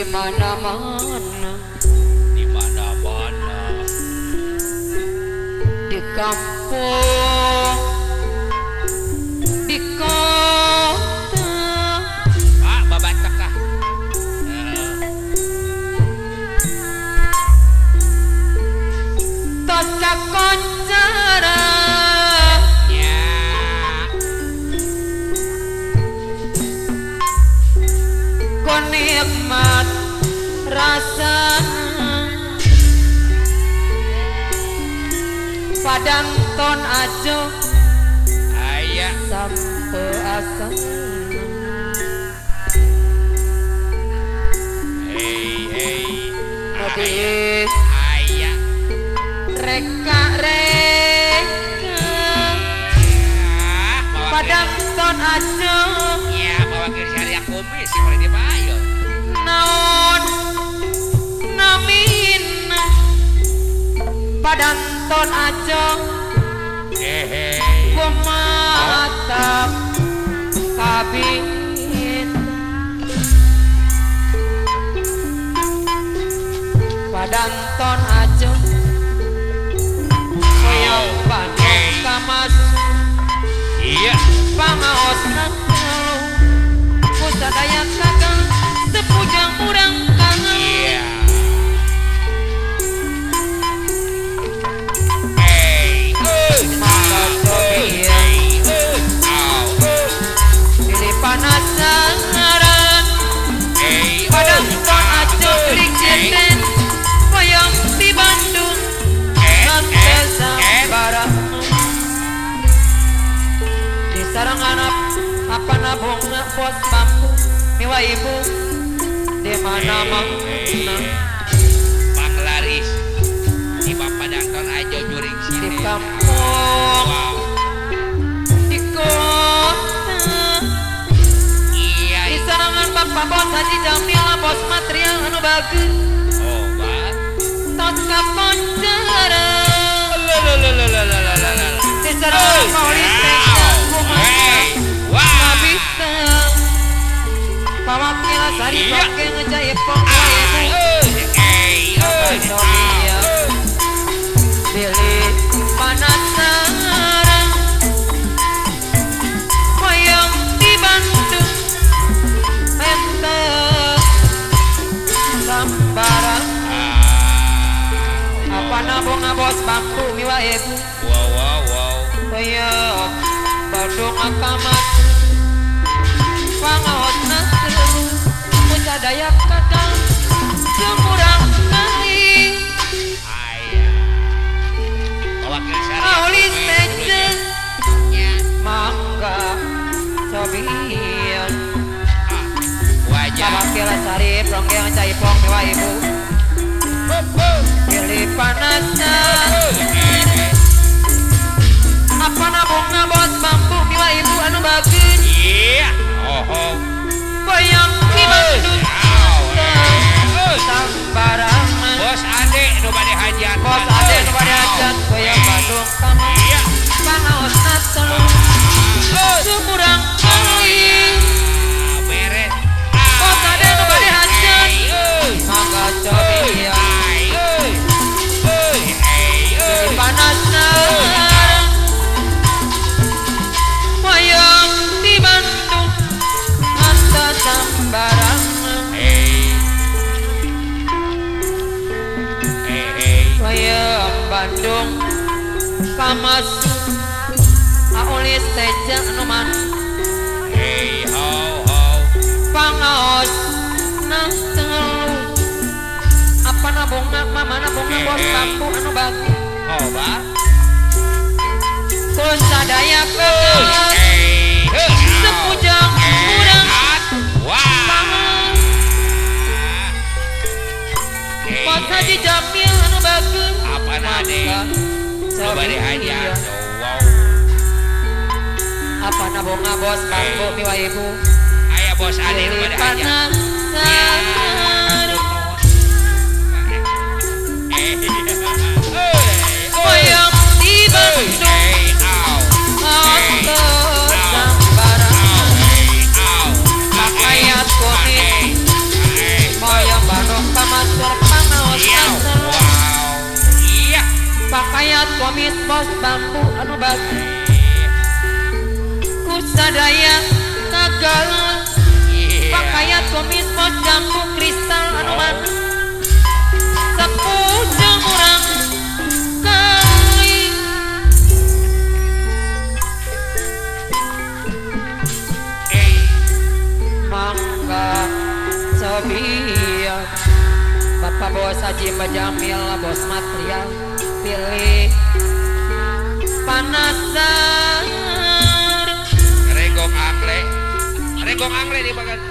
Mana-mana, di mana-mana, di kampung, di kota. Pak babatak ah. Tos kakoncara Ya. Ku nikmat rasa padang ton ajo Aya sampe asa. Hey hey. Mobil Aya reka reka padang ton ajo. Ya bawa ke syariah kumis sih boleh dipayo. Naon namin padang ton ajo. Hehe. Kumatap kabin padang ton ajo. Hoyong Bandung kamas. Iya. Pangaosna telu kusadaya kakang sepujang urang kangen. Iya. Pilih panasaran padang ton ajo klik jeten hoyong di Bandung nante sambarang di sarang anak apa nabung bos bambu miwa ibu di mana mana Panglaris di Bapak Danton ajo juring sini di kampung di kota. Iya. Di sarangan Bapak Bos Haji Jamil bos material anu bagus. Oh, Pak. Tos kakoncara. Di sarangan Paulis Teja kumaha kabita. Pawakil sari pakai ngejahit pong ibu. Pilih panasaran hoyong di Bandung ente sambarang apa nabung bos bambu miwa ibu. Wow wow wow. Hoyong Bandung akamat pangaosna telu kusadaya kakang semurang kai. Aulis teje mangga cobian wajah pawakil sari pronggeng cai pong mewah ibu. Pilih panasan apa nabung bos bambu miwa ibu anu bagus. Iya. Oh. Boyong di Bandung sambarangan bos ade nu bade hajat. Bos ade nu bade hajat boyong Bandung kamu. Iya. Pangaosna telu sumurang kali. Beres. Bos ade nu bade hajat mangga cobian. Panasan hoyong di Bandung anta sambarangan. Hoyong Bandung kamas aulis teja anu man. Hey ho ho. Pangaos na telu apa nabung mama nabung bos bambu anu bagus. Oh, Pak. Kusadaya kakang sepujang urang kangen. Bos Haji Jamil anu bagus. Apa nade? Nu bade hajat. Wow. Apa nabung bos bambu miwa ibu. Aya bos ade nu bade hajat. Hoyong di Bandung ante sambarangan pakaian kuning. Hoyong Bos bambu anu batu kusadaya tagal pakaian komis bos jambu kristal anu mana sapujeng urang kali mangga cobian Bapak bos Haji Bajamil bos material pilih panasar Regong angle di bagan.